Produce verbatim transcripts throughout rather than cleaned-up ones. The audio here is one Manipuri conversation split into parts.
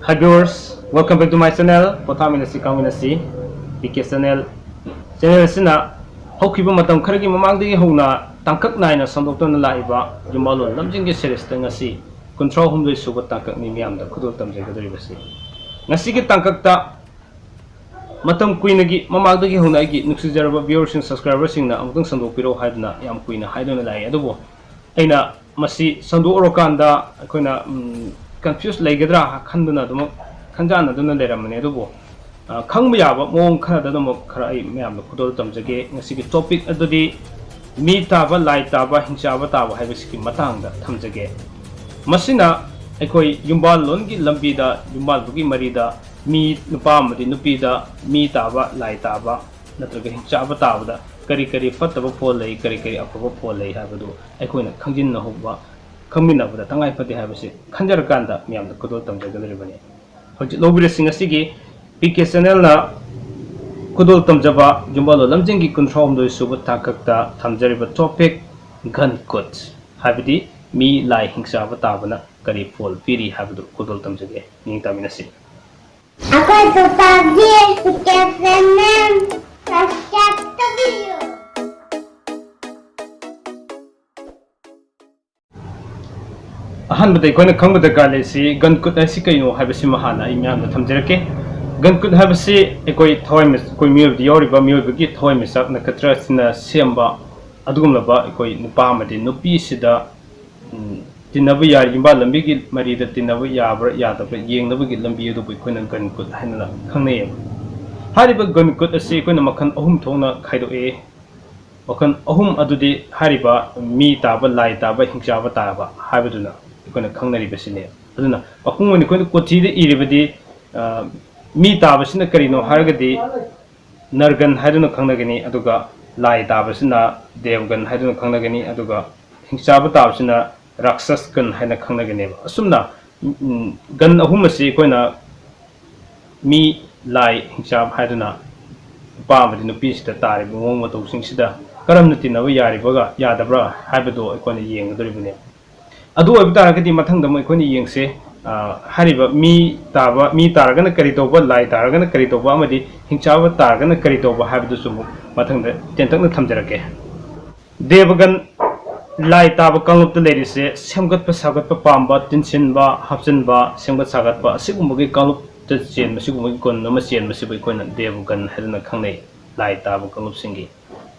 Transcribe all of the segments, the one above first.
Hi viewers, welcome back to my channel, ꯄꯣꯊꯥꯃꯤꯟꯅꯁꯤ ꯀꯥꯃꯤꯟꯅꯁꯤ꯫ P K channel. ꯆꯦꯅꯦꯜ ꯑꯁꯤꯅ ꯍꯧꯈꯤꯕ ꯃꯇꯝ ꯈꯔꯒꯤ ꯃꯃꯥꯡꯗꯒꯤ ꯍꯧꯅ ꯇꯥꯡꯀꯛ ꯅꯥꯏꯅ ꯁꯟꯗꯣꯛꯇꯨꯅ ꯂꯥꯛꯏꯕ ꯌꯨꯝꯕꯥꯜꯂꯣꯟ ꯂꯝꯖꯤꯡꯒꯤ ꯁꯦꯔꯤꯁꯇ ꯉꯁꯤ ꯀꯨꯟꯊ꯭ꯔꯥ ꯍꯨꯝꯗꯣꯏ ꯁꯨꯕ ꯇꯥꯡꯀꯛꯅꯤ ꯃꯤꯌꯥꯝꯗ ꯈꯨꯗꯣꯜ ꯇꯝꯖꯒꯗꯧꯔꯤꯕꯁꯤ꯫ ꯉꯁꯤꯒꯤ ꯇꯥꯡꯀꯛꯇ ꯃꯇꯝ ꯀꯨꯏꯅꯒꯤ ꯃꯃꯥꯡꯗꯒꯤ ꯍꯧꯅ ꯑꯩꯒꯤ ꯅꯨꯡꯁꯤꯖꯔꯕ ꯚꯤꯌꯨꯋꯔꯁꯤꯡ, ꯁꯕꯁꯀ꯭ꯔꯥꯏꯕꯔꯁꯤꯡꯅ ꯑꯃꯨꯛꯇꯪ ꯁꯟꯗꯣꯛꯄꯤꯔꯛꯑꯣ ꯍꯥꯏꯗꯨꯅ ꯌꯥꯝ ꯀꯨꯏꯅ ꯍꯥꯏꯗꯨꯅ ꯂꯥꯛꯏ꯫ ꯑꯗꯨꯕꯨ ꯑꯩꯅ ꯃꯁꯤ ꯁꯟꯗꯣꯛꯎꯔꯀꯥꯟꯗ ꯑꯩꯈꯣꯏꯅ, ꯎꯝ, ꯀꯟꯐ꯭ꯌꯨꯁ ꯂꯩꯒꯗ꯭ꯔꯥ ꯈꯟꯗꯨꯅ ꯑꯗꯨꯃꯛ ꯈꯟꯖꯥꯟꯅꯗꯨꯅ ꯂꯩꯔꯝꯕꯅꯤ꯫ ꯑꯗꯨꯕꯨ, ꯑ, ꯈꯪꯕ ꯌꯥꯕ ꯃꯑꯣꯡ ꯈꯔꯗ ꯑꯗꯨꯃꯛ ꯈꯔ ꯑꯩ ꯃꯌꯥꯝꯗ ꯈꯨꯗꯣꯜ ꯇꯝꯖꯒꯦ꯫ ꯉꯁꯤꯒꯤ ꯇꯣꯄꯤꯛ ꯑꯗꯨꯗꯤ ꯃꯤ ꯇꯥꯕ, ꯂꯥꯏ ꯇꯥꯕ, ꯍꯤꯡꯆꯥꯕ ꯇꯥꯕ ꯍꯥꯏꯕꯁꯤꯒꯤ ꯃꯇꯥꯡꯗ ꯊꯝꯖꯒꯦ꯫ ꯃꯁꯤꯅ ꯑꯩꯈꯣꯏ ꯌꯨꯝꯕꯥꯜꯂꯣꯟꯒꯤ ꯂꯝꯕꯤꯗ, ꯌꯨꯝꯕꯥꯜꯕꯒꯤ ꯃꯔꯤꯗ ꯃꯤ, ꯅꯨꯄꯥ ꯑꯃꯗꯤ ꯅꯨꯄꯤꯗ ꯃꯤ ꯇꯥꯕ, ꯂꯥꯏ ꯇꯥꯕ ꯅꯠꯇ꯭ꯔꯒ ꯍꯤꯡꯆꯥꯕ ꯇꯥꯕꯗ ꯀꯔꯤ ꯀꯔꯤ ꯐꯠꯇꯕ ꯐꯣꯜ ꯂꯩ, ꯀꯔꯤ ꯀꯔꯤ ꯑꯐꯕ ꯐꯣꯜ ꯂꯩ ꯍꯥꯏꯕꯗꯨ ꯑꯩꯈꯣꯏꯅ ꯈꯪꯖꯤꯟꯅꯍꯧꯕ, ꯈꯪꯃꯤꯟꯅꯕꯗ ꯇꯉꯥꯏ ꯐꯗꯦ ꯍꯥꯏꯕꯁꯤ ꯈꯟꯖꯔꯀꯥꯟꯗ ꯃꯌꯥꯝꯗ ꯈꯨꯗꯣꯜ ꯇꯝꯖꯒꯗꯧꯔꯤꯕꯅꯤ꯫ ꯍꯧꯖꯤꯛ ꯂꯧꯕꯤꯔꯁꯤ ꯉꯁꯤꯒꯤ ꯄꯤ ꯀꯦ ꯆꯦꯅꯦꯜꯅ ꯈꯨꯗꯣꯜ ꯇꯝꯖꯕ ꯌꯨꯝꯕꯥꯜꯂꯣꯟ ꯂꯝꯖꯤꯡꯒꯤ ꯀꯨꯟꯊ꯭ꯔꯥ ꯍꯨꯝꯗꯣꯏ ꯁꯨꯕ ꯇꯥꯡꯀꯛꯇ ꯊꯝꯖꯔꯤꯕ ꯇꯣꯄꯤꯛ ꯒꯟ ꯀꯨꯠ, ꯍꯥꯏꯕꯗꯤ ꯃꯤ ꯂꯥꯏ ꯍꯤꯡꯆꯥꯕ ꯇꯥꯕꯅ ꯀꯔꯤ ꯐꯣꯜ ꯄꯤꯔꯤ ꯍꯥꯏꯕꯗꯨ ꯈꯨꯗꯣꯜ ꯇꯝꯖꯒꯦ꯫ ꯅꯤꯡ ꯇꯥꯃꯤꯟꯅꯁꯤ꯫ ꯑꯩꯈꯣꯏ ꯄꯨꯄꯥꯒꯤ ꯄꯤ ꯀꯦ ꯆꯦꯅꯦꯜ ꯁꯕꯁꯀ꯭ꯔꯥꯏꯕ ꯇꯧꯕꯤꯌꯨ꯫ ꯑꯍꯥꯟꯕꯗ ꯑꯩꯈꯣꯏꯅ ꯈꯪꯕ ꯗꯔꯀꯥꯔ ꯂꯩꯔꯤꯁꯤ ꯒꯟ ꯀꯨꯠ ꯍꯥꯏꯁꯤ ꯀꯩꯅꯣ ꯍꯥꯏꯕꯁꯤꯃ ꯍꯥꯟꯅ ꯑꯩ ꯃꯌꯥꯝꯗ ꯊꯝꯖꯔꯛꯀꯦ꯫ ꯒꯟ ꯀꯨꯠ ꯍꯥꯏꯕꯁꯤ ꯑꯩꯈꯣꯏ ꯊꯋꯥꯏ ꯃꯤ-, ꯑꯩꯈꯣꯏ ꯃꯤꯑꯣꯏꯕꯗ ꯌꯥꯎꯔꯤꯕ ꯃꯤꯑꯣꯏꯕꯒꯤ ꯊꯋꯥꯏꯃꯤꯆꯥꯛ ꯅꯈꯇ꯭ꯔ ꯑꯁꯤꯅ ꯁꯦꯝꯕ ꯑꯗꯨꯒꯨꯝꯂꯕ ꯑꯩꯈꯣꯏ ꯅꯨꯄꯥ ꯑꯃꯗꯤ ꯅꯨꯄꯤꯁꯤꯗ, ꯎꯝ, ꯇꯤꯟꯅꯕ ꯌꯥ-, ꯌꯨꯝꯕꯥꯜ ꯂꯝꯕꯤꯒꯤ ꯃꯔꯤꯗ ꯇꯤꯟꯅꯕ ꯌꯥꯕ꯭ꯔꯥ ꯌꯥꯗꯕ꯭ꯔꯥ ꯌꯦꯡꯅꯕꯒꯤ ꯂꯝꯕꯤ ꯑꯗꯨꯕꯨ ꯑꯩꯈꯣꯏꯅ ꯒꯟ ꯀꯨꯠ ꯍꯥꯏꯅ ꯈꯪꯅꯩꯌꯦꯕ꯫ ꯍꯥꯏꯔꯤꯕ ꯒꯟ ꯀꯨꯠ ꯑꯁꯤ ꯑꯩꯈꯣꯏꯅ ꯃꯈꯜ ꯑꯍꯨꯝ ꯊꯣꯛꯅ ꯈꯥꯏꯗꯣꯛꯑꯦ꯫ ꯋꯥꯈꯜ ꯑꯍꯨꯝ ꯑꯗꯨꯗꯤ ꯍꯥꯏꯔꯤꯕ ꯃꯤ ꯇꯥꯕ, ꯂꯥꯏ ꯇꯥꯕ, ꯍꯤꯡꯆꯥꯕ ꯇꯥꯕ ꯍꯥꯏꯕꯗꯨꯅ ꯑꯩꯈꯣꯏꯅ ꯈꯪꯅꯔꯤꯕꯁꯤꯅꯦ꯫ ꯑꯗꯨꯅ ꯃꯄꯨꯡ ꯑꯣꯏꯅ ꯑꯩꯈꯣꯏꯅ ꯀꯣꯊꯤꯗ ꯏꯔꯤꯕꯗꯤ, ꯑ, ꯃꯤ ꯇꯥꯕꯁꯤꯅ ꯀꯔꯤꯅꯣ ꯍꯥꯏꯔꯒꯗꯤ ꯅꯔꯒꯟ ꯍꯥꯏꯗꯨꯅ ꯈꯪꯅꯒꯅꯤ, ꯑꯗꯨꯒ ꯂꯥꯏ ꯇꯥꯕꯁꯤꯅ ꯗꯦꯕꯒꯟ ꯍꯥꯏꯗꯨꯅ ꯈꯪꯅꯒꯅꯤ, ꯑꯗꯨꯒ ꯍꯤꯡꯆꯥꯕ ꯇꯥꯕꯁꯤꯅ ꯔꯥꯛꯁꯁꯒꯟ ꯍꯥꯏꯅ ꯈꯪꯅꯒꯅꯦꯕ꯫ ꯑꯁꯨꯝꯅ, ꯎꯝ, ꯒꯟ ꯑꯍꯨꯝ ꯑꯁꯤ ꯑꯩꯈꯣꯏꯅ ꯃꯤ, ꯂꯥꯏ, ꯍꯤꯡꯆꯥꯕ ꯍꯥꯏꯗꯨꯅ ꯅꯨꯄꯥ ꯑꯃꯗꯤ ꯅꯨꯄꯤꯁꯤꯗ ꯇꯥꯔꯤꯕ ꯃꯑꯣꯡ ꯃꯇꯧꯁꯤꯡꯁꯤꯗ ꯀꯔꯝꯅ ꯇꯤꯟꯅꯕ ꯌꯥꯔꯤꯕꯒ ꯌꯥꯗꯕ꯭ꯔꯥ ꯍꯥꯏꯕꯗꯨ ꯑꯩꯈꯣꯏꯅ ꯌꯦꯡꯒꯗꯧꯔꯤꯕꯅꯤ꯫ ꯑꯗꯨ ꯑꯣꯏꯕ ꯇꯥꯔꯒꯗꯤ ꯃꯊꯪꯗ ꯑꯃꯨꯛ ꯑꯩꯈꯣꯏꯅ ꯌꯦꯡꯁꯦ, ꯑ, ꯍꯥꯏꯔꯤꯕ ꯃꯤ ꯇꯥꯕ, ꯃꯤ ꯇꯥꯔꯒꯅ ꯀꯔꯤ ꯇꯧꯕ, ꯂꯥꯏ ꯇꯥꯔꯒꯅ ꯀꯔꯤ ꯇꯧꯕ ꯑꯃꯗꯤ ꯍꯤꯡꯆꯥꯕ ꯇꯥꯔꯒꯅ ꯀꯔꯤ ꯇꯧꯕ ꯍꯥꯏꯕꯗꯨꯁꯨ ꯑꯃꯨꯛ ꯃꯊꯪꯗ ꯇꯦꯟꯇꯛꯅ ꯊꯝꯖꯔꯛꯀꯦ꯫ ꯗꯦꯕꯒꯟ, ꯂꯥꯏ ꯇꯥꯕ ꯀꯥꯡꯂꯨꯞꯇ ꯂꯩꯔꯤꯁꯦ ꯁꯦꯝꯒꯠꯄ ꯁꯥꯒꯠꯄ ꯄꯥꯝꯕ, ꯇꯤꯟꯁꯤꯟꯕ, ꯍꯥꯞꯆꯤꯟꯕ, ꯁꯦꯝꯒꯠ ꯁꯥꯒꯠꯄ ꯑꯁꯤꯒꯨꯝꯕꯒꯤ ꯀꯥꯡꯂꯨꯞꯇ ꯆꯦꯟꯕ, ꯁꯤꯒꯨꯝꯕꯒꯤ ꯒꯨꯟ ꯑꯃ ꯆꯦꯟꯕꯁꯤꯕꯨ ꯑꯩꯈꯣꯏꯅ ꯗꯦꯕꯒꯟ ꯍꯥꯏꯗꯨꯅ ꯈꯪꯅꯩ, ꯂꯥꯏ ꯇꯥꯕ ꯀꯥꯡꯂꯨꯞꯁꯤꯡꯒꯤ꯫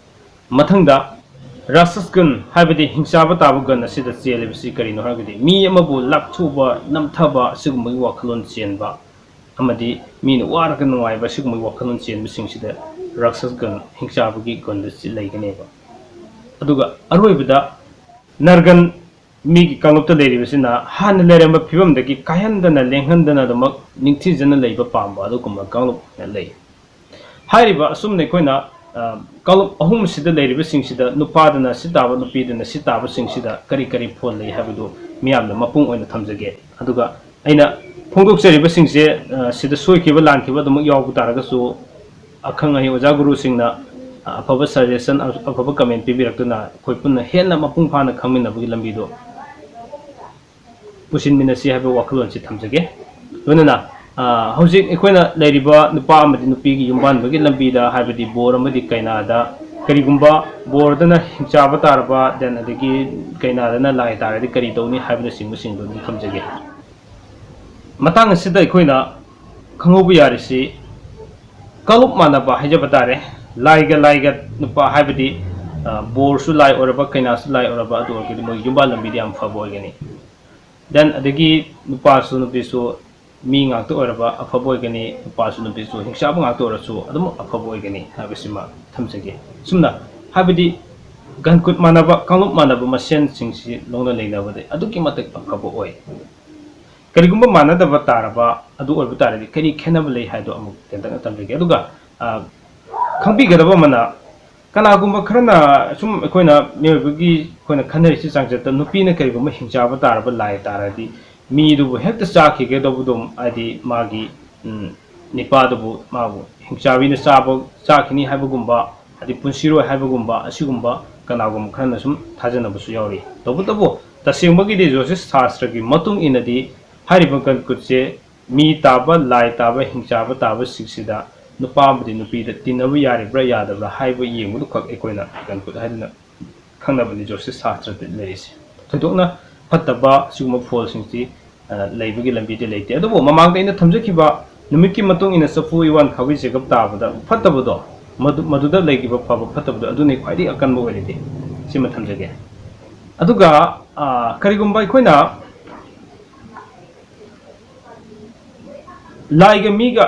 ꯃꯊꯪꯗ ꯔꯥꯁꯁ ꯒꯟ, ꯍꯥꯏꯕꯗꯤ ꯍꯤꯡꯆꯥꯕ ꯇꯥꯕ ꯒꯟ ꯑꯁꯤꯗ ꯆꯦꯜꯂꯤꯕꯁꯤ ꯀꯔꯤꯅꯣ ꯍꯥꯏꯔꯒꯗꯤ ꯃꯤ ꯑꯃꯕꯨ ꯂꯥꯛꯊꯨꯕ, ꯅꯝꯊꯕ ꯑꯁꯤꯒꯨꯝꯕꯒꯤ ꯋꯥꯈꯜꯂꯣꯟ ꯆꯦꯟꯕ ꯑꯃꯗꯤ ꯃꯤꯅ ꯋꯥꯔꯒ ꯅꯨꯡꯉꯥꯏꯕ ꯑꯁꯤꯒꯨꯝꯕꯒꯤ ꯋꯥꯈꯜꯂꯣꯟ ꯆꯦꯟꯕꯁꯤꯡꯁꯤꯗ ꯔꯥꯁꯁ ꯒꯟ, ꯍꯤꯡꯆꯥꯕꯒꯤ ꯒꯟꯗ ꯆꯤ-, ꯂꯩꯒꯅꯦꯕ꯫ ꯑꯗꯨꯒ ꯑꯔꯣꯏꯕꯗ ꯅꯔꯒꯟ, ꯃꯤꯒꯤ ꯀꯥꯡꯂꯨꯞꯇ ꯂꯩꯔꯤꯕꯁꯤꯅ ꯍꯥꯟꯅ ꯂꯩꯔꯝꯕ ꯐꯤꯕꯝꯗꯒꯤ ꯀꯥꯏꯍꯟꯗꯅ ꯂꯦꯡꯍꯟꯗꯅ ꯑꯗꯨꯃꯛ ꯅꯤꯡꯊꯤꯖꯅ ꯂꯩꯕ ꯄꯥꯝꯕ ꯑꯗꯨꯒꯨꯝꯕ ꯀꯥꯡꯂꯨꯞ ꯑꯣꯏꯅ ꯂꯩ꯫ ꯍꯥꯏꯔꯤꯕ ꯑꯁꯨꯝꯅ ꯑꯩꯈꯣꯏꯅ, ꯑ, ꯀꯥꯡꯂꯨꯞ ꯑꯍꯨꯝꯁꯤꯗ ꯂꯩꯔꯤꯕꯁꯤꯡꯁꯤꯗ ꯅꯨꯄꯥꯗꯅ ꯁꯤ ꯇꯥꯕ, ꯅꯨꯄꯤꯗꯅ ꯁꯤ ꯇꯥꯕꯁꯤꯡꯁꯤꯗ ꯀꯔꯤ ꯀꯔꯤ ꯐꯣꯜ ꯂꯩ ꯍꯥꯏꯕꯗꯨ ꯃꯤꯌꯥꯝꯅ ꯃꯄꯨꯡ ꯑꯣꯏꯅ ꯊꯝꯖꯒꯦ꯫ ꯑꯗꯨꯒ ꯑꯩꯅ ꯐꯣꯡꯗꯣꯛꯆꯔꯤꯕꯁꯤꯡꯁꯦ, ꯑ, ꯁꯤꯗ ꯁꯣꯏꯈꯤꯕ ꯂꯥꯟꯈꯤꯕ ꯑꯗꯨꯃꯛ ꯌꯥꯎꯕ ꯇꯥꯔꯒꯁꯨ ꯑꯈꯪ ꯑꯍꯩ ꯑꯣꯖꯥ ꯒꯨꯔꯨꯁꯤꯡꯅ, ꯑ, ꯑꯐꯕ suggestion, ꯑꯐꯕ comment ꯄꯤꯕꯤꯔꯛꯇꯨꯅ ꯑꯩꯈꯣꯏ ꯄꯨꯟꯅ ꯍꯦꯟꯅ ꯃꯄꯨꯡ ꯐꯥꯅ ꯈꯪꯃꯤꯟꯅꯕꯒꯤ ꯂꯝꯕꯤꯗꯣ ꯄꯨꯁꯤꯟꯃꯤꯟꯅꯁꯤ ꯍꯥꯏꯕ ꯋꯥꯈꯜꯂꯣꯟꯁꯤ ꯊꯝꯖꯒꯦ꯫ ꯂꯣꯏꯅꯅ, ꯑ, ꯍꯧꯖꯤꯛ ꯑꯩꯈꯣꯏꯅ ꯂꯩꯔꯤꯕ ꯅꯨꯄꯥ ꯑꯃꯗꯤ ꯅꯨꯄꯤꯒꯤ ꯌꯨꯝꯕꯥꯟꯕꯒꯤ ꯂꯝꯕꯤꯗ, ꯍꯥꯏꯕꯗꯤ ꯕꯣꯔ ꯑꯃꯗꯤ ꯀꯩꯅꯥꯗ, ꯀꯔꯤꯒꯨꯝꯕ ꯕꯣꯔꯗꯅ ꯍꯤꯡꯆꯥꯕ ꯇꯥꯔꯕ, then ꯑꯗꯒꯤ ꯀꯩꯅꯥꯗꯅ ꯂꯥꯏ ꯇꯥꯔꯗꯤ ꯀꯔꯤ ꯇꯧꯅꯤ ꯍꯥꯏꯕꯅꯆꯤꯡꯕꯁꯤꯡꯗꯨ ꯑꯗꯨꯝ ꯊꯝꯖꯒꯦ꯫ ꯃꯇꯥꯡ ꯑꯁꯤꯗ ꯑꯩꯈꯣꯏꯅ ꯈꯪꯍꯧꯕ ꯌꯥꯔꯤꯁꯤ, ꯀꯥꯡꯂꯨꯞ ꯃꯥꯟꯅꯕ ꯍꯥꯏꯖꯕ ꯇꯥꯔꯦ꯫ ꯂꯥꯏꯒ ꯂꯥꯏꯒ ꯅꯨꯄꯥ, ꯍꯥꯏꯕꯗꯤ, ꯑ, ꯕꯣꯔꯁꯨ ꯂꯥꯏ ꯑꯣꯏꯔꯕ, ꯀꯩꯅꯥꯁꯨ ꯂꯥꯏ ꯑꯣꯏꯔꯕ, ꯑꯗꯨ ꯑꯣꯏꯔꯒꯗꯤ ꯃꯣꯏꯒꯤ ꯌꯨꯝꯕꯥꯜ ꯂꯝꯕꯤꯗꯤ ꯌꯥꯝ ꯐꯕ ꯑꯣꯏꯒꯅꯤ꯫ Then ꯑꯗꯒꯤ ꯅꯨꯄꯥꯁꯨ ꯅꯨꯄꯤꯁꯨ ꯃꯤ ꯉꯥꯛꯇ ꯑꯣꯏꯔꯕ ꯑꯐꯕ ꯑꯣꯏꯒꯅꯤ, ꯅꯨꯄꯥꯁꯨ ꯅꯨꯄꯤꯁꯨ ꯍꯤꯡꯆꯥꯕ ꯉꯥꯛꯇ ꯑꯣꯏꯔꯁꯨ ꯑꯗꯨꯝ ꯑꯐꯕ ꯑꯣꯏꯒꯅꯤ ꯍꯥꯏꯕꯁꯤꯃ ꯊꯝꯖꯒꯦ꯫ ꯁꯨꯝꯅ, ꯍꯥꯏꯕꯗꯤ ꯒꯟꯀꯨꯠ ꯃꯥꯟꯅꯕ, ꯀꯥꯡꯂꯨꯞ ꯃꯥꯟꯅꯕ ꯃꯁꯦꯟꯁꯤꯡꯁꯤ ꯂꯧꯅ ꯂꯩꯅꯕꯗ ꯑꯗꯨꯛꯀꯤ ꯃꯇꯤꯛ ꯑꯐꯕ ꯑꯣꯏ꯫ ꯀꯔꯤꯒꯨꯝꯕ ꯃꯥꯟꯅꯗꯕ ꯇꯥꯔꯕ ꯑꯗꯨ ꯑꯣꯏꯕ ꯇꯥꯔꯗꯤ ꯀꯔꯤ ꯈꯦꯠꯅꯕ ꯂꯩ ꯍꯥꯏꯗꯣ ꯑꯃꯨꯛ ꯇꯦꯟꯇꯛꯅ ꯊꯝꯖꯒꯦ꯫ ꯑꯗꯨꯒ, ꯑ, ꯈꯪꯕꯤꯒꯗꯕ ꯑꯃꯅ, ꯀꯅꯥꯒꯨꯝꯕ ꯈꯔꯅ, ꯁꯨꯝ ꯑꯩꯈꯣꯏꯅ ꯃꯤꯑꯣꯏꯕꯒꯤ ꯑꯩꯈꯣꯏꯅ ꯈꯟꯅꯔꯤꯁꯤ ꯆꯥꯡꯆꯠꯇ ꯅꯨꯄꯤꯅ ꯀꯔꯤꯒꯨꯝꯕ ꯍꯤꯡꯆꯥꯕ ꯇꯥꯔꯕ ꯂꯥꯏ ꯇꯥꯔꯗꯤ ꯃꯤꯗꯨꯕꯨ ꯍꯦꯛꯇ ꯆꯥꯈꯤꯒꯗꯧꯕꯗꯨ, ꯍꯥꯏꯗꯤ ꯃꯥꯒꯤ, ꯎꯝ, ꯅꯤꯄꯥꯗꯨꯕꯨ ꯃꯥꯕꯨ ꯍꯤꯡꯆꯥꯕꯤꯅ ꯆꯥꯕ, ꯆꯥꯈꯤꯅꯤ ꯍꯥꯏꯕꯒꯨꯝꯕ, ꯍꯥꯏꯗꯤ ꯄꯨꯟꯁꯤꯔꯣꯏ ꯍꯥꯏꯕꯒꯨꯝꯕ, ꯑꯁꯤꯒꯨꯝꯕ ꯀꯅꯥꯒꯨꯝꯕ ꯈꯔꯅ ꯁꯨꯝ ꯊꯥꯖꯅꯕꯁꯨ ꯌꯥꯎꯔꯤ꯫ ꯇꯧꯕꯇꯕꯨ ꯇꯁꯦꯡꯕꯒꯤꯗꯤ ꯖꯣꯁꯤꯁ ꯁꯥꯁꯇ꯭ꯔꯒꯤ ꯃꯇꯨꯡ ꯏꯟꯅꯗꯤ ꯍꯥꯏꯔꯤꯕ ꯒꯟꯀꯨꯠꯁꯦ ꯃꯤ ꯇꯥꯕ, ꯂꯥꯏ ꯇꯥꯕ, ꯍꯤꯡꯆꯥꯕ ꯇꯥꯕꯁꯤꯡꯁꯤꯗ ꯅꯨꯄꯥ ꯑꯃꯗꯤ ꯅꯨꯄꯤꯗ ꯇꯤꯟꯅꯕ ꯌꯥꯔꯤꯕ꯭ꯔꯥ ꯌꯥꯗꯕ꯭ꯔꯥ ꯍꯥꯏꯕ ꯌꯦꯡꯕꯗꯨꯈꯛ ꯑꯩꯈꯣꯏꯅ ꯒꯟꯀꯨꯠ ꯍꯥꯏꯗꯨꯅ ꯈꯪꯅꯕꯅꯤ ꯖꯣꯁꯤꯁ ꯁꯥꯁꯇ꯭ꯔꯗ ꯂꯩꯔꯤꯁꯦ꯫ ꯊꯣꯏꯗꯣꯛꯅ ꯐꯠꯇꯕ ꯁꯤꯒꯨꯝꯕ ꯐꯣꯜꯁꯤꯡꯁꯤ, ꯑ, ꯂꯩꯕꯒꯤ ꯂꯝꯕꯤꯗꯤ ꯂꯩꯇꯦ꯫ ꯑꯗꯨꯕꯨ ꯃꯃꯥꯡꯗ ꯑꯩꯅ ꯊꯝꯖꯈꯤꯕ ꯅꯨꯃꯤꯠꯀꯤ ꯃꯇꯨꯡ ꯏꯟꯅ ꯆꯐꯨ ꯎꯌꯥꯟ ꯈꯥꯕꯩ ꯆꯦꯒꯞ ꯇꯥꯕꯗ ꯐꯠꯇꯕꯗꯣ, ꯃꯗꯨ, ꯃꯗꯨꯗ ꯂꯩꯈꯤꯕ ꯐꯕ ꯐꯠꯇꯕꯗꯣ ꯑꯗꯨꯅꯤ ꯈ꯭ꯋꯥꯏꯗꯒꯤ ꯑꯀꯟꯕ ꯑꯣꯏꯔꯤꯗꯤ꯫ ꯁꯤꯃ ꯊꯝꯖꯒꯦ꯫ ꯑꯗꯨꯒ, ꯑ, ꯀꯔꯤꯒꯨꯝꯕ ꯑꯩꯈꯣꯏꯅ ꯂꯥꯏꯒ ꯃꯤꯒ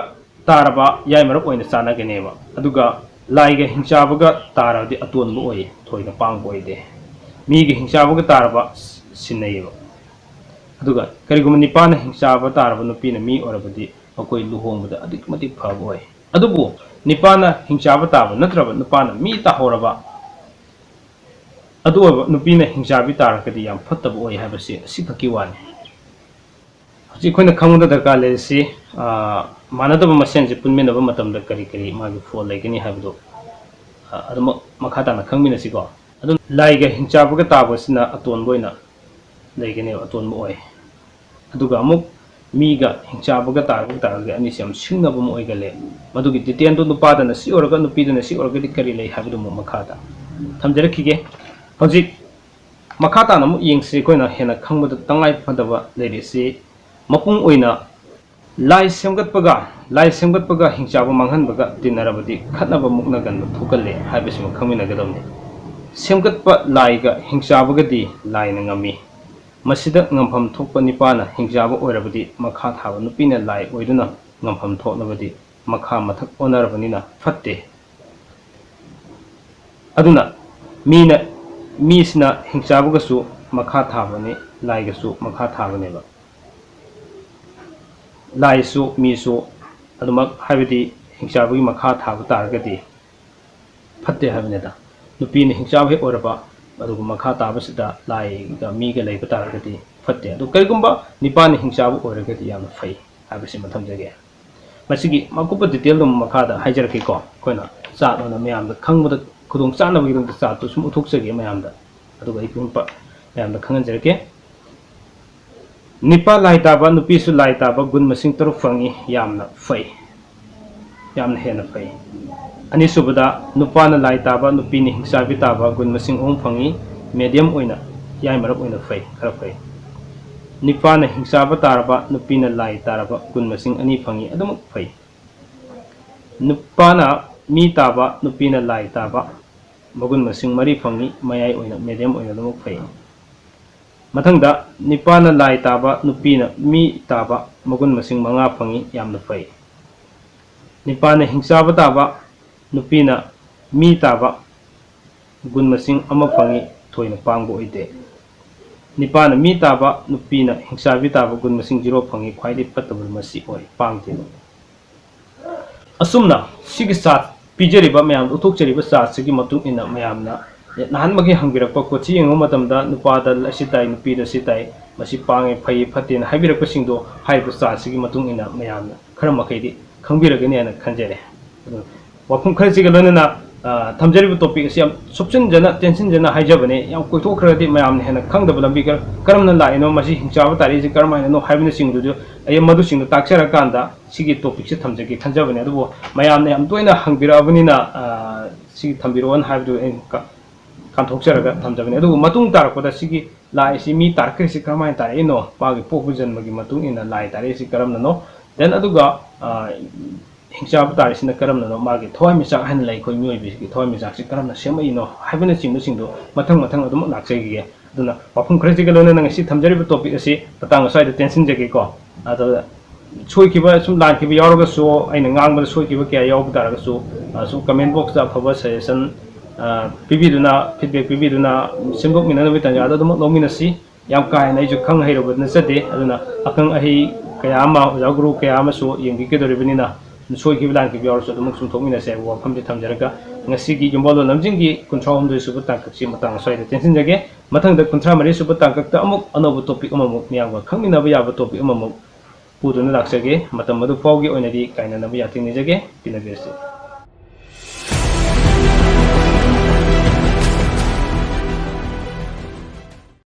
ꯇꯥꯔꯕ ꯌꯥꯏꯃꯔꯞ ꯑꯣꯏꯅ ꯆꯥꯟꯅꯒꯅꯦꯕ꯫ ꯑꯗꯨꯒ ꯂꯥꯏꯒ ꯍꯤꯡꯆꯥꯕꯒ ꯇꯥꯔꯕꯗꯤ ꯑꯇꯣꯟꯕ ꯑꯣꯏꯌꯦ, ꯊꯣꯏꯅ ꯄꯥꯡꯕ ꯑꯣꯏꯗꯦ꯫ ꯃꯤꯒ ꯍꯤꯡꯆꯥꯕꯒ ꯇꯥꯔꯕ ꯁꯤꯟꯅꯩꯌꯦꯕ꯫ ꯑꯗꯨꯒ ꯀꯔꯤꯒꯨꯝꯕ ꯅꯤꯄꯥꯅ ꯍꯤꯡꯆꯥꯕ ꯇꯥꯔꯕ ꯅꯨꯄꯤꯅ ꯃꯤ ꯑꯣꯏꯔꯕꯗꯤ ꯃꯈꯣꯏ ꯂꯨꯍꯣꯡꯕꯗ ꯑꯗꯨꯛꯀꯤ ꯃꯇꯤꯛ ꯐꯕ ꯑꯣꯏ꯫ ꯑꯗꯨꯕꯨ ꯅꯤꯄꯥꯅ ꯍꯤꯡꯆꯥꯕ ꯇꯥꯕ ꯅꯠꯇ꯭ꯔꯕ ꯅꯨꯄꯥꯅ ꯃꯤ ꯇꯥꯍꯧꯔꯕ ꯑꯗꯨ ꯑꯣꯏꯕ ꯅꯨꯄꯤꯅ ꯍꯤꯡꯆꯥꯕꯤ ꯇꯥꯔꯒꯗꯤ ꯌꯥꯝ ꯐꯠꯇꯕ ꯑꯣꯏ ꯍꯥꯏꯕꯁꯤ ꯑꯁꯤꯈꯛꯀꯤ ꯋꯥꯅꯤ꯫ ꯍꯧꯖꯤꯛ ꯑꯩꯈꯣꯏꯅ ꯈꯪꯕꯗ ꯗꯔꯀꯥꯔ ꯂꯩꯔꯤꯁꯤ, ꯑ, ꯃꯥꯟꯅꯗꯕ ꯃꯁꯦꯟꯁꯦ ꯄꯨꯟꯃꯤꯟꯅꯕ ꯃꯇꯝꯗ ꯀꯔꯤ ꯀꯔꯤ ꯃꯥꯒꯤ ꯐꯣꯜ ꯂꯩꯒꯅꯤ ꯍꯥꯏꯕꯗꯨ, ꯑ, ꯑꯗꯨꯃꯛ ꯃꯈꯥ ꯇꯥꯅ ꯈꯪꯃꯤꯟꯅꯁꯤꯀꯣ꯫ ꯑꯗꯨ ꯂꯥꯏꯒ ꯍꯤꯡꯆꯥꯕꯒ ꯇꯥꯕꯁꯤꯅ ꯑꯇꯣꯟꯕ ꯑꯣꯏꯅ ꯂꯩꯒꯅꯦꯕ, ꯑꯇꯣꯟꯕ ꯑꯣꯏ꯫ ꯑꯗꯨꯒ ꯑꯃꯨꯛ ꯃꯤꯒ ꯍꯤꯡꯆꯥꯕꯒ ꯇꯥꯔꯒ ꯇꯥꯔꯒꯗꯤ ꯑꯅꯤꯁꯦ ꯌꯥꯝ ꯁꯤꯡꯅꯕ ꯑꯃ ꯑꯣꯏꯒꯜꯂꯦ꯫ ꯃꯗꯨꯒꯤ ꯗꯤꯇꯦꯜꯗꯨ ꯅꯨꯄꯥꯗꯅ ꯁꯤ ꯑꯣꯏꯔꯒ ꯅꯨꯄꯤꯗꯅ ꯁꯤ ꯑꯣꯏꯔꯒꯗꯤ ꯀꯔꯤ ꯂꯩ ꯍꯥꯏꯕꯗꯨ ꯑꯃꯨꯛ ꯃꯈꯥꯗ ꯊꯝꯖꯔꯛꯈꯤꯒꯦ꯫ ꯍꯧꯖꯤꯛ ꯃꯈꯥ ꯇꯥꯅ ꯑꯃꯨꯛ ꯌꯦꯡꯁꯤ꯫ ꯑꯩꯈꯣꯏꯅ ꯍꯦꯟꯅ ꯈꯪꯕꯗ ꯇꯉꯥꯏ ꯐꯗꯕ ꯂꯩꯔꯤꯁꯤ ꯃꯄꯨꯡ ꯑꯣꯏꯅ ꯂꯥꯏ ꯁꯦꯝꯒꯠꯄꯒ, ꯂꯥꯏ ꯁꯦꯝꯒꯠꯄꯒ ꯍꯤꯡꯆꯥꯕ ꯃꯥꯡꯍꯟꯕꯒ ꯇꯤꯟꯅꯔꯕꯗꯤ ꯈꯠꯅꯕ ꯃꯨꯛꯅꯒꯟꯕ ꯊꯣꯛꯀꯜꯂꯦ ꯍꯥꯏꯕꯁꯤꯃ ꯈꯪꯃꯤꯟꯅꯒꯗꯕꯅꯤ꯫ ꯁꯦꯝꯒꯠꯄ ꯂꯥꯏꯒ ꯍꯤꯡꯆꯥꯕꯒꯗꯤ ꯂꯥꯏꯅ ꯉꯝꯃꯤ꯫ ꯃꯁꯤꯗ ꯉꯝꯐꯝ ꯊꯣꯛꯄ ꯅꯤꯄꯥꯅ ꯍꯤꯡꯆꯥꯕ ꯑꯣꯏꯔꯕꯗꯤ ꯃꯈꯥ ꯊꯥꯕ ꯅꯨꯄꯤꯅ ꯂꯥꯏ ꯑꯣꯏꯗꯨꯅ ꯉꯝꯐꯝ ꯊꯣꯛꯂꯕꯗꯤ ꯃꯈꯥ ꯃꯊꯛ ꯑꯣꯟꯅꯔꯕꯅꯤꯅ ꯐꯠꯇꯦ꯫ ꯑꯗꯨꯅ ꯃꯤꯅ, ꯃꯤꯁꯤꯅ ꯍꯤꯡꯆꯥꯕꯒꯁꯨ ꯃꯈꯥ ꯊꯥꯕꯅꯤ, ꯂꯥꯏꯒꯁꯨ ꯃꯈꯥ ꯊꯥꯕꯅꯦꯕ꯫ ꯂꯥꯏꯁꯨ ꯃꯤꯁꯨ ꯑꯗꯨꯃꯛ, ꯍꯥꯏꯕꯗꯤ ꯍꯤꯡꯆꯥꯕꯒꯤ ꯃꯈꯥ ꯊꯥꯕ ꯇꯥꯔꯒꯗꯤ ꯐꯠꯇꯦ ꯍꯥꯏꯕꯅꯤꯗ꯫ ꯅꯨꯄꯤꯅ ꯍꯤꯡꯆꯥꯕ ꯍꯦꯛ ꯑꯣꯏꯔꯕ ꯑꯗꯨꯒ ꯃꯈꯥ ꯇꯥꯕꯁꯤꯗ ꯂꯥꯏꯒ ꯃꯤꯒ ꯂꯩꯕ ꯇꯥꯔꯒꯗꯤ ꯐꯠꯇꯦ꯫ ꯑꯗꯨ ꯀꯔꯤꯒꯨꯝꯕ ꯅꯤꯄꯥꯅ ꯍꯤꯡꯆꯥꯕ ꯑꯣꯏꯔꯒꯗꯤ ꯌꯥꯝꯅ ꯐꯩ ꯍꯥꯏꯕꯁꯤꯃ ꯊꯝꯖꯒꯦ꯫ ꯃꯁꯤꯒꯤ ꯑꯀꯨꯞꯄ ꯗꯤꯇꯦꯜꯗꯨ ꯑꯃꯨꯛ ꯃꯈꯥꯗ ꯍꯥꯏꯖꯔꯛꯀꯦꯀꯣ꯫ ꯑꯩꯈꯣꯏꯅ ꯆꯥꯔꯠ ꯑꯣꯏꯅ ꯃꯌꯥꯝꯗ ꯈꯪꯕꯗ ꯈꯨꯗꯣꯡ ꯆꯥꯅꯕꯒꯤꯗꯃꯛꯇ ꯆꯥꯔꯠꯇꯨ ꯁꯨꯝ ꯎꯠꯊꯣꯛꯆꯒꯦ ꯃꯌꯥꯝꯗ꯫ ꯑꯗꯨꯒ ꯑꯩ ꯄꯨꯝꯄ ꯃꯌꯥꯝꯗ ꯈꯪꯍꯟꯖꯔꯛꯀꯦ꯫ ꯅꯤꯄꯥ ꯂꯥꯏ ꯇꯥꯕ, ꯅꯨꯄꯤꯁꯨ ꯂꯥꯏ ꯇꯥꯕ, ꯒꯨꯟ ꯃꯁꯤꯡ ꯇꯔꯨꯛ ꯐꯪꯏ꯫ ꯌꯥꯝꯅ ꯐꯩ, ꯌꯥꯝꯅ ꯍꯦꯟꯅ ꯐꯩ꯫ ꯑꯅꯤꯁꯨꯕꯗ, ꯅꯨꯄꯥꯅ ꯂꯥꯏ ꯇꯥꯕ, ꯅꯨꯄꯤꯅ ꯍꯤꯡꯆꯥꯕꯤ ꯇꯥꯕ, ꯒꯨꯟ ꯃꯁꯤꯡ ꯑꯍꯨꯝ ꯐꯪꯏ꯫ ꯃꯦꯗꯤꯌꯝ ꯑꯣꯏꯅ, ꯌꯥꯏꯃꯔꯞ ꯑꯣꯏꯅ ꯐꯩ, ꯈꯔ ꯐꯩ꯫ ꯅꯤꯄꯥꯅ ꯍꯤꯡꯆꯥꯕ ꯇꯥꯔꯕ, ꯅꯨꯄꯤꯅ ꯂꯥꯏ ꯇꯥꯔꯕ, ꯒꯨꯟ ꯃꯁꯤꯡ ꯑꯅꯤ ꯐꯪꯏ, ꯑꯗꯨꯃꯛ ꯐꯩ꯫ ꯅꯨꯄꯥꯅ ꯃꯤ ꯇꯥꯕ, ꯅꯨꯄꯤꯅ ꯂꯥꯏ ꯇꯥꯕ, ꯃꯒꯨꯟ ꯃꯁꯤꯡ ꯃꯔꯤ ꯐꯪꯏ, ꯃꯌꯥꯏ ꯑꯣꯏꯅ, ꯃꯦꯗꯤꯌꯝ ꯑꯣꯏꯅ ꯑꯗꯨꯃꯛ ꯐꯩ꯫ ꯃꯊꯪꯗ, ꯅꯤꯄꯥꯅ ꯂꯥꯏ ꯇꯥꯕ, ꯅꯨꯄꯤꯅ ꯃꯤ ꯇꯥꯕ, ꯃꯒꯨꯟ ꯃꯁꯤꯡ ꯃꯉꯥ ꯐꯪꯏ, ꯌꯥꯝꯅ ꯐꯩ꯫ ꯅꯤꯄꯥꯅ ꯍꯤꯡꯆꯥꯕ ꯇꯥꯕ, ꯅꯨꯄꯤꯅ ꯃꯤ ꯇꯥꯕ, ꯒꯨꯟ ꯃꯁꯤꯡ ꯑꯃ ꯐꯪꯏ, ꯊꯣꯏꯅ ꯄꯥꯡꯕ ꯑꯣꯏꯗꯦ꯫ ꯅꯤꯄꯥꯅ ꯃꯤ ꯇꯥꯕ, ꯅꯨꯄꯤꯅ ꯍꯤꯡꯆꯥꯕꯤ ꯇꯥꯕ, ꯒꯨꯟ ꯃꯁꯤꯡ ꯖꯤꯔꯣ ꯐꯪꯏ, ꯈ꯭ꯋꯥꯏꯗꯒꯤ ꯐꯠꯇꯕ ꯃꯁꯤ ꯑꯣꯏ, ꯄꯥꯡꯗꯦꯕ꯫ ꯑꯁꯨꯝꯅ ꯁꯤꯒꯤ ꯆꯥꯔꯠ ꯄꯤꯖꯔꯤꯕ ꯃꯌꯥꯝꯗ ꯎꯠꯊꯣꯛꯆꯔꯤꯕ ꯆꯥꯔꯠꯁꯤꯒꯤ ꯃꯇꯨꯡ ꯏꯟꯅ ꯃꯌꯥꯝꯅ ꯅꯍꯥꯟꯃꯛꯀꯤ ꯍꯪꯕꯤꯔꯛꯄ ꯀꯣꯆꯤ ꯌꯦꯡꯕ ꯃꯇꯝꯗ ꯅꯨꯄꯥꯗ ꯑꯁꯤ ꯇꯥꯏ, ꯅꯨꯄꯤꯗ ꯑꯁꯤ ꯇꯥꯏ, ꯃꯁꯤ ꯄꯥꯡꯉꯦ, ꯐꯩ, ꯐꯠꯇꯦꯅ ꯍꯥꯏꯕꯤꯔꯛꯄꯁꯤꯡꯗꯣ ꯍꯥꯏꯔꯤꯕ ꯆꯥꯔꯠꯁꯤꯒꯤ ꯃꯇꯨꯡ ꯏꯟꯅ ꯃꯌꯥꯝꯅ ꯈꯔ ꯃꯈꯩꯗꯤ ꯈꯪꯕꯤꯔꯒꯅꯤ ꯍꯥꯏꯅ ꯈꯟꯖꯔꯦ꯫ ꯑꯗꯨ ꯋꯥꯐꯝ ꯈꯔꯁꯤꯒ ꯂꯣꯏꯅꯅ, ꯑ, ꯊꯝꯖꯔꯤꯕ ꯇꯣꯄꯤꯛ ꯑꯁꯤ ꯌꯥꯝ ꯁꯨꯞꯆꯤꯟꯖꯅ, ꯇꯦꯟꯁꯤꯟꯖꯅ ꯍꯥꯏꯖꯕꯅꯦ꯫ ꯌꯥꯝ ꯀꯣꯏꯊꯣꯛꯈ꯭ꯔꯒꯗꯤ ꯃꯌꯥꯝꯅ ꯍꯦꯟꯅ ꯈꯪꯗꯕ ꯂꯝꯕꯤ ꯀꯔ-, ꯀꯔꯝꯅ ꯂꯥꯛꯏꯅꯣ, ꯃꯁꯤ ꯍꯤꯡꯆꯥꯕ ꯇꯥꯔꯛꯏꯁꯤ ꯀꯔꯝ ꯍꯥꯏꯅꯅꯣ ꯍꯥꯏꯕꯅꯆꯤꯡꯗꯨꯁꯨ ꯑꯩ ꯃꯗꯨꯁꯤꯡꯗꯨ ꯇꯥꯛꯆꯔꯀꯥꯟꯗ ꯁꯤꯒꯤ ꯇꯣꯄꯤꯛꯁꯦ ꯊꯝꯖꯒꯦ ꯈꯟꯖꯕꯅꯦ꯫ ꯑꯗꯨꯕꯨ ꯃꯌꯥꯝꯅ ꯌꯥꯝ ꯇꯣꯏꯅ ꯍꯪꯕꯤꯔꯛꯑꯕꯅꯤꯅ, ꯑ, ꯁꯤꯒꯤ ꯊꯝꯕꯤꯔꯛꯑꯣꯅ ꯍꯥꯏꯕꯗꯨ ꯑꯩꯅ ꯀ-, ꯀꯥꯟꯊꯣꯛꯆꯔꯒ ꯊꯝꯖꯕꯅꯤ꯫ ꯑꯗꯨꯕꯨ ꯃꯇꯨꯡ ꯇꯥꯔꯛꯄꯗ ꯁꯤꯒꯤ ꯂꯥꯏ ꯑꯁꯤ ꯃꯤ ꯇꯥꯔꯛꯈ꯭ꯔꯤꯁꯤ ꯀꯔꯝꯍꯥꯏꯅ ꯇꯥꯔꯛꯏꯅꯣ, ꯃꯥꯒꯤ ꯄꯣꯛꯄ ꯖꯟꯃꯒꯤ ꯃꯇꯨꯡ ꯏꯟꯅ ꯂꯥꯏ ꯇꯥꯔꯛꯏꯁꯤ ꯀꯔꯝꯅꯅꯣ, then ꯑꯗꯨꯒ, ꯑ, ꯍꯤꯡꯆꯥꯕ ꯇꯥꯔꯛꯏꯁꯤꯅ ꯀꯔꯝꯅꯅꯣ, ꯃꯥꯒꯤ ꯊꯋꯥꯏꯃꯤꯆꯥꯛ ꯍꯥꯏꯅ ꯂꯩ ꯑꯩꯈꯣꯏ ꯃꯤꯑꯣꯏꯕꯁꯤꯒꯤ ꯊꯋꯥꯏꯃꯤꯆꯥꯛꯁꯤ ꯀꯔꯝꯅ ꯁꯦꯝꯃꯛꯏꯅꯣ ꯍꯥꯏꯕꯅꯆꯤꯡꯕꯁꯤꯡꯗꯣ ꯃꯊꯪ ꯃꯊꯪ ꯑꯗꯨꯃꯛ ꯂꯥꯛꯆꯒꯦ꯫ ꯑꯗꯨꯅ ꯋꯥꯐꯝ ꯈꯔꯁꯤꯒ ꯂꯣꯏꯅꯅ ꯉꯁꯤ ꯊꯝꯖꯔꯤꯕ ꯇꯣꯄꯤꯛ ꯑꯁꯤ ꯃꯇꯥꯡ ꯑꯁ꯭ꯋꯥꯏꯗ ꯇꯦꯟꯁꯤꯟꯖꯒꯦꯀꯣ꯫ ꯑꯗ ꯁꯣꯏꯈꯤꯕ, ꯁꯨꯝ ꯂꯥꯟꯈꯤꯕ ꯌꯥꯎꯔꯒꯁꯨ, ꯑꯩꯅ ꯉꯥꯡꯕꯗ ꯁꯣꯏꯈꯤꯕ ꯀꯌꯥ ꯌꯥꯎꯕ ꯇꯥꯔꯒꯁꯨ, ꯑ, ꯁꯨꯝ comment box ꯇ ꯑꯐꯕ suggestion, ꯑ, ꯄꯤꯕꯤꯗꯨꯅ, feedback ꯄꯤꯕꯤꯗꯨꯅ ꯁꯦꯝꯗꯣꯛꯃꯤꯟꯅꯅꯕꯒꯤ ꯇꯥꯟꯖꯥꯗ ꯑꯗꯨꯃꯛ ꯂꯧꯃꯤꯟꯅꯁꯤ꯫ ꯌꯥꯝ ꯀꯥ ꯍꯦꯟꯅ ꯑꯩꯁꯨ ꯈꯪ ꯍꯩꯔꯨꯕ ꯅꯠꯆꯗꯦ, ꯑꯗꯨꯅ ꯑꯈꯪ ꯑꯍꯩ ꯀꯌꯥ ꯑꯃ, ꯑꯣꯖꯥ ꯒꯨꯔꯨ ꯀꯌꯥ ꯑꯃꯁꯨ ꯌꯦꯡꯕꯤꯒꯗꯧꯔꯤꯕꯅꯤꯅ, ꯁꯣꯏꯈꯤꯕ ꯂꯥꯟꯈꯤꯕ ꯌꯥꯎꯔꯁꯨ ꯑꯗꯨꯃꯛ ꯆꯨꯝꯊꯣꯛꯃꯤꯟꯅꯁꯦ ꯍꯥꯏꯕ ꯋꯥꯐꯝꯁꯤ ꯊꯝꯖꯔꯒ, ꯉꯁꯤꯒꯤ ꯌꯨꯝꯕꯥꯜꯂꯣꯟ ꯂꯝꯖꯤꯡꯒꯤ ꯀꯨꯟꯊ꯭ꯔꯥ ꯍꯨꯝꯗꯣꯏ ꯁꯨꯕ ꯇꯥꯡꯀꯛꯁꯤ ꯃꯇꯥꯡ ꯑꯁ꯭ꯋꯥꯏꯗ ꯇꯦꯟꯁꯤꯟꯖꯒꯦ꯫ ꯃꯊꯪꯗ ꯀꯨꯟꯊ꯭ꯔꯥ ꯃꯔꯤ ꯁꯨꯕ ꯇꯥꯡꯀꯛꯇ ꯑꯃꯨꯛ ꯑꯅꯧꯕ ꯇꯣꯄꯤꯛ ꯑꯃꯃꯨꯛ, ꯃꯤꯌꯥꯝꯒ ꯈꯪꯃꯤꯟꯅꯕ ꯌꯥꯕ ꯇꯣꯄꯤꯛ ꯑꯃꯃꯨꯛ ꯄꯨꯗꯨꯅ ꯂꯥꯛꯆꯒꯦ꯫ ꯃꯇꯝ ꯑꯗꯨ ꯐꯥꯎꯒꯤ ꯑꯣꯏꯅꯗꯤ ꯀꯥꯏꯅꯅꯕ ꯌꯥꯊꯪ ꯅꯤꯖꯒꯦ꯫ ꯄꯤꯅꯕꯤꯔꯁꯤ꯫